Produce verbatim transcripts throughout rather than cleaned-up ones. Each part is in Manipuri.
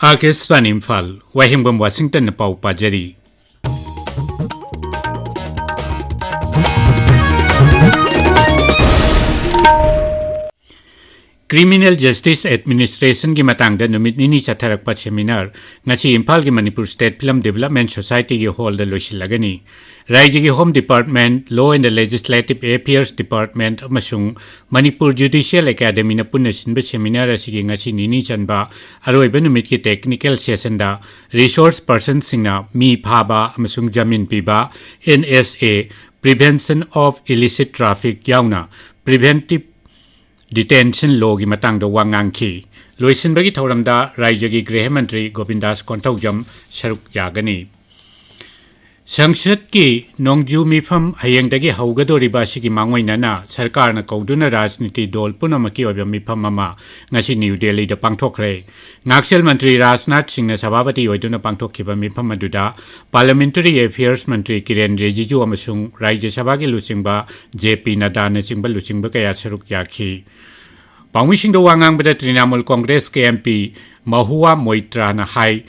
ꯑꯥꯀꯥꯁꯕꯥꯅꯤ ꯏꯝꯐꯥꯜ, ꯋꯥꯍꯦꯡꯕꯝ ꯋꯥꯁꯤꯡꯇꯟꯅ ꯄꯥꯎ ꯄꯥꯖꯔꯤ꯫ Criminal Justice Administrationꯒꯤ ꯃꯇꯥꯡꯗ ꯅꯨꯃꯤꯠ ꯅꯤꯅꯤ ꯆꯠꯊꯔꯛꯄ seminar ꯉꯁꯤ ꯏꯝꯐꯥꯜꯒꯤ ꯃꯅꯤꯄꯨꯔ State Film Development Societyꯒꯤ hallꯗ ꯂꯣꯏꯁꯤꯜꯂꯒꯅꯤ꯫ ꯔꯥꯏꯖ꯭ꯌꯒꯤ Home Department, Law and Legislative Affairs Department ꯑꯃꯁꯨꯡ ꯃꯅꯤꯄꯨꯔ Judicial Academyꯅ ꯄꯨꯟꯅ ꯁꯤꯟꯕ seminar ꯑꯁꯤꯒꯤ ꯉꯁꯤ ꯅꯤꯅꯤ ꯆꯟꯕ ꯑꯔꯣꯏꯕ ꯅꯨꯃꯤꯠꯀꯤ technical sessionꯗ resource personꯁꯤꯡꯅ ꯃꯤ ꯐꯥꯕ ꯑꯃꯁꯨꯡ ꯖꯥꯃꯤꯟ ꯄꯤꯕ, N S A, Prevention of Illicit Traffic ꯌꯥꯎꯅ Preventive Detention Lawꯒꯤ ꯃꯇꯥꯡꯗ ꯋꯥ ꯉꯥꯡꯈꯤ꯫ ꯂꯣꯏꯁꯤꯟꯕꯒꯤ ꯊꯧꯔꯝꯗ ꯔꯥꯏꯖ꯭ꯌꯒꯤ ꯒ꯭ꯔꯤꯍ ꯃꯟꯇ꯭ꯔꯤ ꯒꯣꯕꯤꯟꯗꯥꯁ ꯀꯣꯟꯊꯧꯖꯝ ꯁꯔꯨꯛ ꯌꯥꯒꯅꯤ꯫ ꯁꯪꯁꯠꯀꯤ ꯅꯣꯡꯖꯨ ꯃꯤꯐꯝ ꯍꯌꯦꯡꯗꯒꯤ ꯍꯧꯒꯗꯧꯔꯤꯕ ꯑꯁꯤꯒꯤ ꯃꯥꯡꯑꯣꯏꯅꯅ ꯁꯔꯀꯥꯔꯅ ꯀꯧꯗꯨꯅ ꯔꯥꯖꯅꯤꯇꯤ ꯗꯣꯜ ꯄꯨꯝꯅꯃꯛꯀꯤ ꯑꯣꯏꯕ ꯃꯤꯐꯝ ꯑꯃ ꯉꯁꯤ ꯅ꯭ꯌꯨ ꯗꯦꯜꯂꯤꯗ ꯄꯥꯡꯊꯣꯛꯈ꯭ꯔꯦ꯫ ꯉꯥꯛꯁꯦꯜ ꯃꯟꯇ꯭ꯔꯤ ꯔꯥꯖꯅꯥꯊ ꯁꯤꯡꯅ ꯁꯚꯥꯄꯇꯤ ꯑꯣꯏꯗꯨꯅ ꯄꯥꯡꯊꯣꯛꯈꯤꯕ ꯃꯤꯐꯝ ꯑꯗꯨꯗ Parliamentary Affairs ꯃꯟꯇ꯭ꯔꯤ ꯀꯤꯔꯦꯟ ꯔꯤꯖꯤꯖꯨ ꯑꯃꯁꯨꯡ ꯔꯥꯖ꯭ꯌ ꯁꯚꯥꯒꯤ ꯂꯨꯆꯤꯡꯕ J P ꯅꯗꯥꯅꯆꯤꯡꯕ ꯂꯨꯆꯤꯡꯕ ꯀꯌꯥ ꯁꯔꯨꯛ ꯌꯥꯈꯤ꯫ ꯄꯥꯎꯃꯤꯁꯤꯡꯗ ꯋꯥ ꯉꯥꯡꯕꯗ Trinamool Congress K M P Mahua ꯃꯣꯏꯇ꯭ꯔꯥꯅ ꯍꯥꯏ,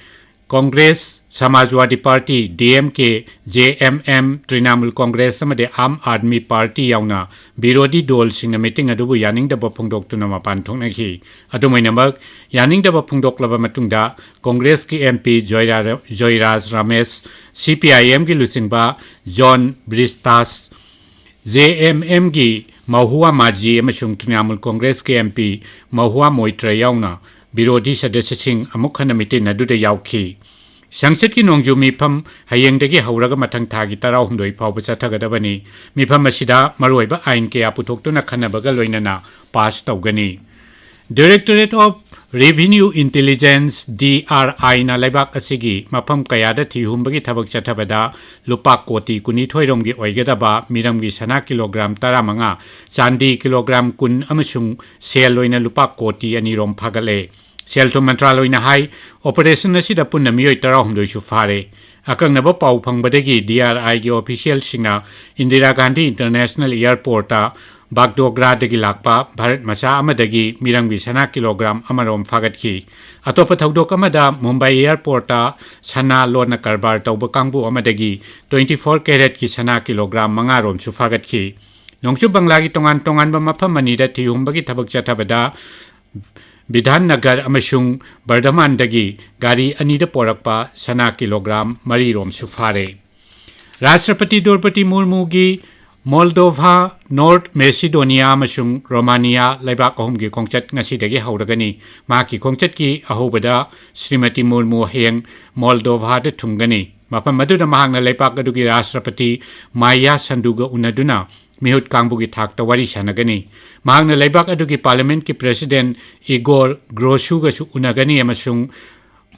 Congress, Samajwadi Party, D M K, J M M, Trinamool Congress ꯑꯃꯗꯤ ꯑꯥꯝ ꯑꯥꯗꯃꯤ ꯄꯥꯔꯇꯤ ꯌꯥꯎꯅ ꯕꯤꯔꯣꯙꯤ ꯗꯣꯜꯁꯤꯡꯅ ꯃꯤꯇꯤꯡ ꯑꯗꯨꯕꯨ ꯌꯥꯅꯤꯡꯗꯕ ꯐꯣꯡꯗꯣꯛꯇꯨꯅ ꯃꯄꯥꯟ ꯊꯣꯛꯅꯈꯤ꯫ ꯑꯗꯨꯝ ꯑꯣꯏꯅꯃꯛ, ꯌꯥꯅꯤꯡꯗꯕ ꯐꯣꯡꯗꯣꯛꯂꯕ ꯃꯇꯨꯡꯗ ꯀꯣꯡꯒ꯭ꯔꯦꯁꯀꯤ M P ꯖꯣꯏꯔꯥ-, Joyraj Ramesh, C P I Mꯒꯤ ꯂꯨꯆꯤꯡꯕ ꯖꯣꯟ ꯕ꯭ꯔꯤꯁꯇꯥꯁ, J M Mꯒꯤ ꯃꯍꯨꯋꯥ ꯃꯥꯖꯤ ꯑꯃꯁꯨꯡ ꯇ꯭ꯔꯤꯅꯥꯃꯨꯜ ꯀꯣꯡꯒ꯭ꯔꯦꯁꯀꯤ M P ꯃꯍꯨꯋꯥ ꯃꯣꯏꯇ꯭ꯔ ꯌꯥꯎꯅ ꯕꯤꯔꯣꯙꯤ ꯁꯗꯁ꯭ꯌꯁꯤꯡ ꯑꯃꯨꯛ ꯍꯟꯅ ꯃꯤꯇꯤꯟ ꯑꯗꯨꯗ ꯌꯥꯎꯈꯤ꯫ ꯁꯪꯁꯠꯀꯤ ꯅꯣꯡꯖꯨ ꯃꯤꯐꯝ ꯍꯌꯦꯡꯗꯒꯤ ꯍꯧꯔꯒ ꯃꯊꯪ ꯊꯥꯒꯤ ꯇꯔꯥꯍꯨꯝꯗꯣꯏ ꯐꯥꯎꯕ ꯆꯠꯊꯒꯗꯕꯅꯤ꯫ ꯃꯤꯐꯝ ꯑꯁꯤꯗ ꯃꯔꯨꯑꯣꯏꯕ ꯑꯥꯏꯟ ꯀꯌꯥ ꯄꯨꯊꯣꯛꯇꯨꯅ ꯈꯟꯅꯕꯒ ꯂꯣꯏꯅꯅ ꯄꯥꯁ ꯇꯧꯒꯅꯤ꯫ Directorate of Revenue Intelligence, D R Iꯅ ꯂꯩꯕꯥꯛ ꯑꯁꯤꯒꯤ ꯃꯐꯝ ꯀꯌꯥꯗ ꯊꯤꯍꯨꯝꯕꯒꯤ ꯊꯕꯛ ꯆꯠꯊꯕꯗ ꯂꯨꯄꯥ ꯀꯣꯇꯤ ꯀꯨꯟꯅꯤꯊꯣꯏ ꯔꯣꯝꯒꯤ ꯑꯣꯏꯒꯗꯕ ꯃꯤꯔꯝꯒꯤ ꯁꯅꯥ ꯀꯤꯂꯣꯒ꯭ꯔꯥꯝ ꯇꯔꯥꯃꯉꯥ, ꯆꯥꯟꯗꯤ ꯀꯤꯂꯣꯒ꯭ꯔꯥꯝ ꯀꯨꯟ ꯑꯃꯁꯨꯡ ꯁꯦꯜ ꯑꯣꯏꯅ ꯂꯨꯄꯥ ꯀꯣꯇꯤ ꯑꯅꯤ ꯔꯣꯝ ꯐꯥꯒꯠꯂꯦ꯫ ꯁꯦꯜ ꯊꯨꯝ ꯃꯟꯇ꯭ꯔꯥꯂꯣꯏꯅ ꯍꯥꯏ, operation ꯑꯁꯤꯗ ꯄꯨꯟꯅ ꯃꯤꯑꯣꯏ ꯇꯔꯥꯍꯨꯝꯗꯣꯏꯁꯨ ꯐꯥꯔꯦ꯫ ꯑꯀꯛꯅꯕ ꯄꯥꯎ ꯐꯪꯕꯗꯒꯤ D R Iꯒꯤ officialꯁꯤꯡꯅ Indira Gandhi International Airportꯇ ꯕꯥꯒꯗꯣꯒ꯭ꯔꯥꯗꯒꯤ ꯂꯥꯛꯄ ꯚꯥꯔꯠ ꯃꯆꯥ ꯑꯃꯗꯒꯤ ꯃꯤꯔꯝꯒꯤ ꯁꯅꯥ ꯀꯤꯂꯣꯒ꯭ꯔꯥꯝ ꯑꯃꯔꯣꯝ ꯐꯥꯒꯠꯈꯤ꯫ ꯑꯇꯣꯞꯄ ꯊꯧꯗꯣꯛ ꯑꯃꯗ ꯃꯨꯝꯕꯥꯏ ꯑꯦꯌꯔꯄꯣꯔꯠꯇ ꯁꯅꯥ ꯂꯣꯟꯅ ꯀꯔꯕꯥꯔ ꯇꯧꯕ ꯀꯥꯡꯕꯨ ꯑꯃꯗꯒꯤ twenty four caratꯀꯤ ꯁꯅꯥ ꯀꯤꯂꯣꯒ꯭ꯔꯥꯝ ꯃꯉꯥꯔꯣꯝꯁꯨ ꯐꯥꯒꯠꯈꯤ꯫ ꯅꯣꯡꯆꯨꯞ ꯕꯪꯒ꯭ꯂꯥꯒꯤ ꯇꯣꯉꯥꯟ ꯇꯣꯉꯥꯟꯕ ꯃꯐꯝ ꯑꯅꯤꯗ ꯊꯤꯍꯨꯝꯕꯒꯤ ꯊꯕꯛ ꯆꯠꯊꯕꯗ ꯕꯤꯙꯥꯟ ꯅꯒꯔ ꯑꯃꯁꯨꯡ ꯕꯔꯙꯃꯥꯟꯗꯒꯤ ꯒꯥꯔꯤ ꯑꯅꯤꯗ ꯄꯣꯔꯛꯄ ꯁꯅꯥ ꯀꯤꯂꯣꯒ꯭ꯔꯥꯝ ꯃꯔꯤꯔꯣꯝꯁꯨ ꯐꯥꯔꯦ꯫ ꯔꯥꯁꯇ꯭ꯔꯄꯇꯤ ꯗ꯭ꯔꯧꯄꯗꯤ ꯃꯨꯔꯃꯨꯒꯤ ꯃꯣꯜꯗꯣꯚꯥ, ꯅꯣꯔꯠ ꯃꯦꯁꯤꯗꯣꯅꯤꯌꯥ ꯑꯃꯁꯨꯡ ꯔꯣꯃꯥꯅꯤꯌꯥ ꯂꯩꯕꯥꯛ ꯑꯍꯨꯝꯒꯤ ꯈꯣꯡꯆꯠ ꯉꯁꯤꯗꯒꯤ ꯍꯧꯔꯒꯅꯤ꯫ ꯃꯍꯥꯛꯀꯤ ꯈꯣꯡꯆꯠꯀꯤ ꯑꯍꯧꯕꯗ ꯁ꯭ꯔꯤꯃꯇꯤ ꯃꯨꯔꯃꯨ ꯍꯌꯦꯡ ꯃꯣꯜꯗꯣꯚꯥꯗ ꯊꯨꯡꯒꯅꯤ꯫ ꯃꯐꯝ ꯑꯗꯨꯗ ꯃꯍꯥꯛꯅ ꯂꯩꯕꯥꯛ ꯑꯗꯨꯒꯤ ꯔꯥꯁꯇ꯭ꯔꯄꯇꯤ ꯃꯥꯌꯥ ꯁꯟꯗꯨꯒ ꯎꯅꯗꯨꯅ ꯃꯤꯍꯨꯠ ꯀꯥꯡꯕꯨꯒꯤ ꯊꯥꯛꯇ ꯋꯥꯔꯤ ꯁꯥꯟꯅꯒꯅꯤ꯫ ꯃꯍꯥꯛꯅ ꯂꯩꯕꯥꯛ ꯑꯗꯨꯒꯤ ꯄꯥꯔꯂꯤꯌꯥꯃꯦꯟꯠꯀꯤ ꯄ꯭ꯔꯦꯁꯤꯗꯦꯟꯠ ꯏꯒꯣꯔ ꯒ꯭ꯔꯣꯁꯨꯒꯁꯨ ꯎꯅꯒꯅꯤ ꯑꯃꯁꯨꯡ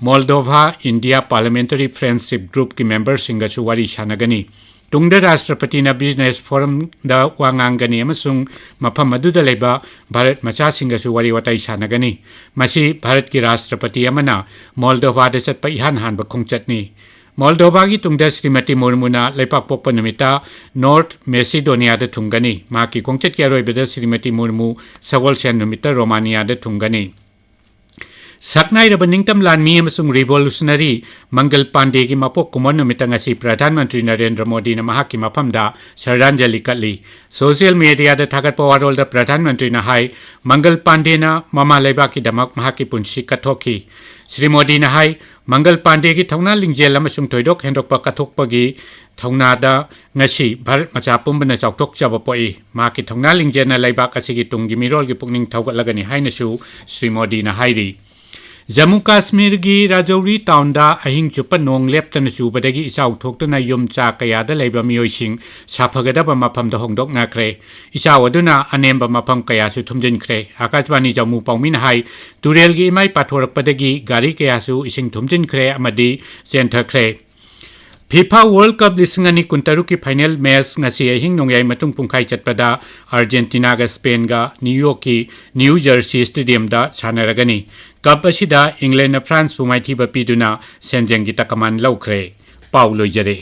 ꯃꯣꯜꯗꯣꯚꯥ ꯏꯟꯗꯤꯌꯥ ꯄꯥꯔꯂꯤꯌꯥꯃꯦꯟꯇꯔꯤ ꯐ꯭ꯔꯦꯟꯗꯁꯤꯞ ꯒ꯭ꯔꯨꯞꯀꯤ ꯃꯦꯝꯕꯔꯁꯤꯡꯒꯁꯨ ꯋꯥꯔꯤ ꯁꯥꯟꯅꯒꯅꯤ꯫ ꯇꯨꯡꯗ ꯔꯥꯁꯇ꯭ꯔꯄꯇꯤꯅ ꯕꯤꯖꯤꯅꯦꯁ ꯐꯣꯔꯝꯗ ꯋꯥ ꯉꯥꯡꯒꯅꯤ ꯑꯃꯁꯨꯡ ꯃꯐꯝ ꯑꯗꯨꯗ ꯂꯩꯕ ꯚꯥꯔꯠ ꯃꯆꯥꯁꯤꯡꯒꯁꯨ ꯋꯥꯔꯤ ꯋꯥꯇꯥꯏ ꯁꯥꯟꯅꯒꯅꯤ꯫ ꯃꯁꯤ ꯚꯥꯔꯠꯀꯤ ꯔꯥꯁꯇ꯭ꯔꯄꯇꯤ ꯑꯃꯅ ꯃꯣꯜꯗꯣꯚꯥꯗ ꯆꯠꯄ ꯏꯍꯥꯟ ꯍꯥꯟꯕ ꯈꯣꯡꯆꯠꯅꯤ꯫ ꯃꯣꯜꯗꯣꯚꯥꯒꯤ ꯇꯨꯡꯗ ꯁ꯭ꯔꯤꯃꯇꯤ ꯃꯨꯔꯃꯨꯅ ꯂꯩꯄꯥꯛꯄꯣꯛꯄ ꯅꯨꯃꯤꯠꯇ ꯅꯣꯔꯠ ꯃꯦꯁꯤꯗꯣꯅꯤꯌꯥꯗ ꯊꯨꯡꯒꯅꯤ꯫ ꯃꯍꯥꯛꯀꯤ ꯈꯣꯡꯆꯠꯀꯤ ꯑꯔꯣꯏꯕꯗ ꯁ꯭ꯔꯤꯃꯇꯤ ꯃꯨꯔꯃꯨ ꯁꯒꯣꯜꯁꯦꯟ ꯅꯨꯃꯤꯠꯇ ꯔꯣꯃꯥꯅꯤꯌꯥꯗ ꯊꯨꯡꯒꯅꯤ꯫ ꯁꯛꯅꯥꯏꯔꯕ ꯅꯤꯡꯇꯝ ꯂꯥꯟꯃꯤ ꯑꯃꯁꯨꯡ ꯔꯤꯚꯣꯂꯨꯁꯅꯔꯤ ꯃꯪꯒꯜ ꯄꯥꯟꯗꯦꯒꯤ ꯃꯄꯣꯛ ꯀꯨꯝꯑꯣꯟ ꯅꯨꯃꯤꯠꯇ ꯉꯁꯤ ꯄ꯭ꯔꯙꯥꯟ ꯃꯟꯇ꯭ꯔꯤ ꯅꯔꯦꯟꯗ꯭ꯔ ꯃꯣꯗꯤꯅ ꯃꯍꯥꯛꯀꯤ ꯃꯐꯝꯗ ꯁ꯭ꯔꯗꯥꯟꯖꯂꯤ ꯀꯠꯂꯤ꯫ ꯁꯣꯁꯤꯌꯦꯜ ꯃꯦꯗꯤꯌꯥꯗ ꯊꯥꯒꯠꯄ ꯋꯥꯔꯣꯜꯗ ꯄ꯭ꯔꯙꯥꯟ ꯃꯟꯇ꯭ꯔꯤꯅ ꯍꯥꯏ, ꯃꯪꯒꯜ ꯄꯥꯟꯗꯦꯅ ꯃꯃꯥ ꯂꯩꯕꯥꯛꯀꯤꯗꯃꯛ ꯃꯍꯥꯛꯀꯤ ꯄꯨꯟꯁꯤ ꯀꯠꯊꯣꯛꯈꯤ꯫ ꯁ꯭ꯔꯤ ꯃꯣꯗꯤꯅ ꯍꯥꯏ, ꯃꯪꯒꯜ ꯄꯥꯟꯗꯦꯒꯤ ꯊꯧꯅꯥ ꯂꯤꯡꯖꯦꯜ ꯑꯃꯁꯨꯡ ꯊꯣꯏꯗꯣꯛ ꯍꯦꯟꯗꯣꯛꯄ ꯀꯠꯊꯣꯛꯄꯒꯤ ꯊꯧꯅꯥꯗ ꯉꯁꯤ ꯚꯥꯔꯠ ꯃꯆꯥ ꯄꯨꯝꯕꯅ ꯆꯥꯎꯊꯣꯛꯆꯕ ꯄꯣꯛꯏ꯫ ꯃꯍꯥꯛꯀꯤ ꯊꯧꯅꯥ ꯂꯤꯡꯖꯦꯜꯅ ꯂꯩꯕꯥꯛ ꯑꯁꯤꯒꯤ ꯇꯨꯡꯒꯤ ꯃꯤꯔꯣꯜꯒꯤ ꯄꯨꯛꯅꯤꯡ ꯊꯧꯒꯠꯂꯒꯅꯤ ꯍꯥꯏꯅꯁꯨ ꯁ꯭ꯔꯤ ꯃꯣꯗꯤꯅ ꯍꯥꯏꯔꯤ꯫ ꯖꯝꯃꯨ ꯀꯥꯁꯃꯤꯔꯒꯤ ꯔꯥꯖꯧꯔꯤ ꯇꯥꯎꯟꯗ ꯑꯍꯤꯡ ꯆꯨꯞꯄ ꯅꯣꯡ ꯂꯦꯞꯇꯅ ꯆꯨꯕꯗꯒꯤ ꯏꯆꯥꯎ ꯊꯣꯛꯇꯨꯅ ꯌꯨꯝ ꯆꯥ ꯀꯌꯥꯗ ꯂꯩꯕ ꯃꯤꯑꯣꯏꯁꯤꯡ ꯁꯥꯐꯒꯗꯕ ꯃꯐꯝꯗ ꯍꯣꯡꯗꯣꯛꯅꯈ꯭ꯔꯦ꯫ ꯏꯆꯥꯎ ꯑꯗꯨꯅ ꯑꯅꯦꯝꯕ ꯃꯐꯝ ꯀꯌꯥꯁꯨ ꯊꯨꯝꯖꯤꯟꯈ꯭ꯔꯦ꯫ ꯑꯥꯀꯥꯁꯕꯥꯅꯤ ꯖꯝꯃꯨ ꯄꯥꯎꯃꯤꯅ ꯍꯥꯏ, ꯇꯨꯔꯦꯜꯒꯤ ꯏꯃꯥꯏ ꯄꯥꯊꯣꯔꯛꯄꯗꯒꯤ ꯒꯥꯔꯤ ꯀꯌꯥꯁꯨ ꯏꯁꯤꯡ ꯊꯨꯝꯖꯤꯟꯈ꯭ꯔꯦ ꯑꯃꯗꯤ ꯆꯦꯟꯊꯈ꯭ꯔꯦ꯫ ꯐꯤꯐꯥ ꯋꯥꯔꯜ ꯀꯞ ꯂꯤꯁꯤꯡ ꯑꯅꯤ ꯀꯨꯟꯇꯔꯨꯛꯀꯤ ꯐꯥꯏꯅꯦꯜ ꯃꯦꯆ ꯉꯁꯤ ꯑꯍꯤꯡ ꯅꯣꯡꯌꯥꯏ ꯃꯇꯨꯡ ꯄꯨꯡꯈꯥꯏ ꯆꯠꯄꯗ ꯑꯥꯔꯖꯦꯟꯇꯤꯅꯥꯒ ꯁ꯭ꯄꯦꯟꯒ ꯅ꯭ꯌꯨ ꯌꯣꯔꯛꯀꯤ ꯅ꯭ꯌꯨ ꯖꯔꯁꯤ ꯁ꯭ꯇꯦꯗꯤꯌꯝꯗ ꯁꯥꯟꯅꯔꯒꯅꯤ꯫ ꯀꯞ ꯑꯁꯤꯗ ꯏꯪꯂꯦꯟꯅ ꯐ꯭ꯔꯥꯟꯁꯄꯨ ꯃꯥꯏꯊꯤꯕ ꯄꯤꯗꯨꯅ ꯁꯦꯟꯖꯦꯡꯒꯤ ꯇꯀꯃꯥꯟ ꯂꯧꯈ꯭ꯔꯦ꯫ ꯄꯥꯎ ꯂꯣꯏꯖꯔꯦ꯫